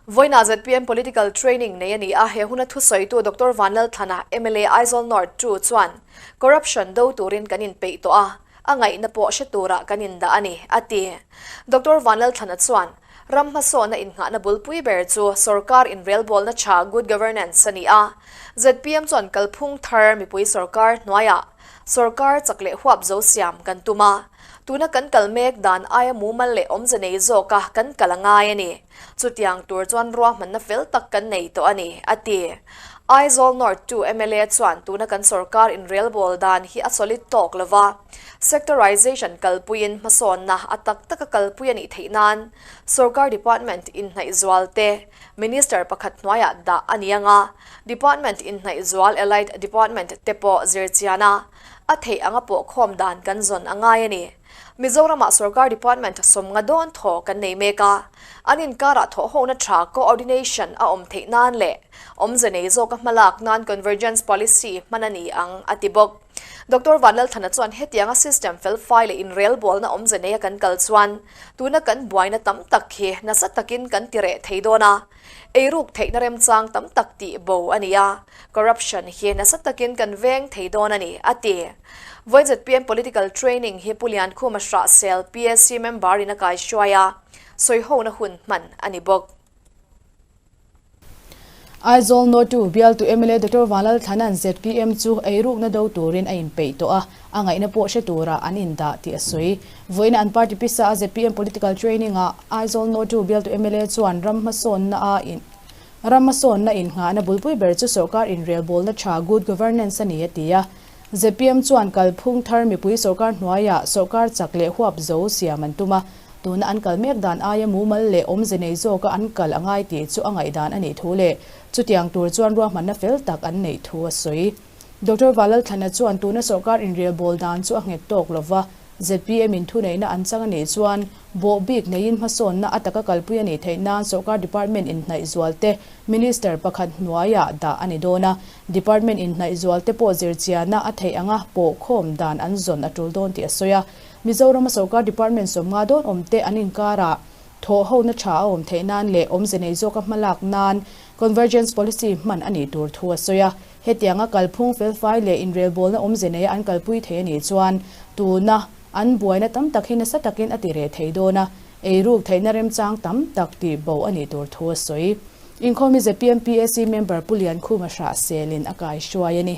Vawiinah zpm Political Training nei a ni a, he huna thusawitu Doctor Vanlalthlana, mla Aizawl North ii chuan, Corruption do turin kan inpeih tawh a, a ngaihna pawh hre turah kan indah a ni, a ti. Doctor Vanlalthlana chuan, Ram hmasawhna innghahna bulpui ber chu sorkar inrelbawlna tha, good governance, a ni a. Zpm chuan kalphung thar mipui sorkar hnuaiah sorkar chak leh huap zo siam kan tum a. Tuna kan kal mek dan aia mumal leh awmze nei zawka kan kal a ngai a ni. Chutiang tur chuan ruahmanna fel tak kan nei tawh a ni, a ti. Aizawl North 2 mla chuan tuna kan sorkar inrelbawl dan hi a solid tawk lo va, sectorization kalpuiin hmasawnna a tak taka kalpui a nih theih nan sorkar department inhnaihzual te minister pakhat hnuaiah dah a ni ang a, department inhnaihzual allied department te pawh zirchian a, a theih anga pawhkhawm dan kan zawn a ngai a ni. Mizoramah sorkar department sawmnga dawn thaw kan nei mek a, an inkarah thawhhona tha coordination a awm theih nan leh awmze nei zawka hmalak nan convergence policy hman a ni ang, a ti bawk. Doctor Vanlalthana chuan hetianga system felfai leh inrelbawlna awmze neia kan kal chuan tuna kan buaina tam tak hi nasa takin kan ti reh thei dawn a, eiruk theihna remchang tam tak tih bo a ni a, corruption hi nasa takin kan veng thei dawn a ni, a ti. Vawiin zpm Political Training hi Pu Liankhuma Hrahsel PAC member in a kaihruai a, sawihona hun hman a ni bawk. Aizawl North 2 bialtu mla Doctor Vanlalthlana'n zpm chu eirukna do turin a inpeih tawh a, a ngaihna pawh hre tura an indah tih a sawi. Vawiina an party pisa a zpm Political Training-ah Aizawl North 2 bialtu mla chuan ram hmasawnna a ram hmasawnna innghahna bulpui ber chu sorkar inrelbawlna tha, good governance, a ni a ti a. Zpm chuan kalphung thar mipui sorkar hnuaiah sorkar chak leh huap zo siam an tum a, tuna an kal mek dan aia mumal leh awmze nei zawka an kal a ngai tih chu a ngaihdan a nih thu leh chutiang tur chuan ruahmanna fel tak an neih thu a sawi. Doctor Valalthlana chuan tuna sorkar inrelbawl dan chu a nghet tawk lova, Zpm in thuneihna an chang a nih chuan bawh bik neiin hmasawnna a taka kalpui a nih theih nan sorkar department inhnaih zual te minister pakhat hnuaiah dah a ni dawn a, department inhnaih zual te pawh zirchiana a theih anga pawhkhawm dan an zawn a tul dawn tih a sawi a. Mizorama sorkar department sawmnga dawn awm te an inkarah thawhhona tha a awm theih nan leh awmze nei zawka hmalak nan convergence policy hman a nih tur thu a sawi a. Hetianga kalphung felfai leh inrelbawlna awmze neia an kalpui thei a nih chuan tuna an buaina tam tak hi nasa takin a ti reh thei dawn a, eiruk theihna remchang tam tak tih bo a nih tur thu a sawi. Inkhawm hi zpm PAC member Pu Liankhuma Hrahselin a kaihruai a ni.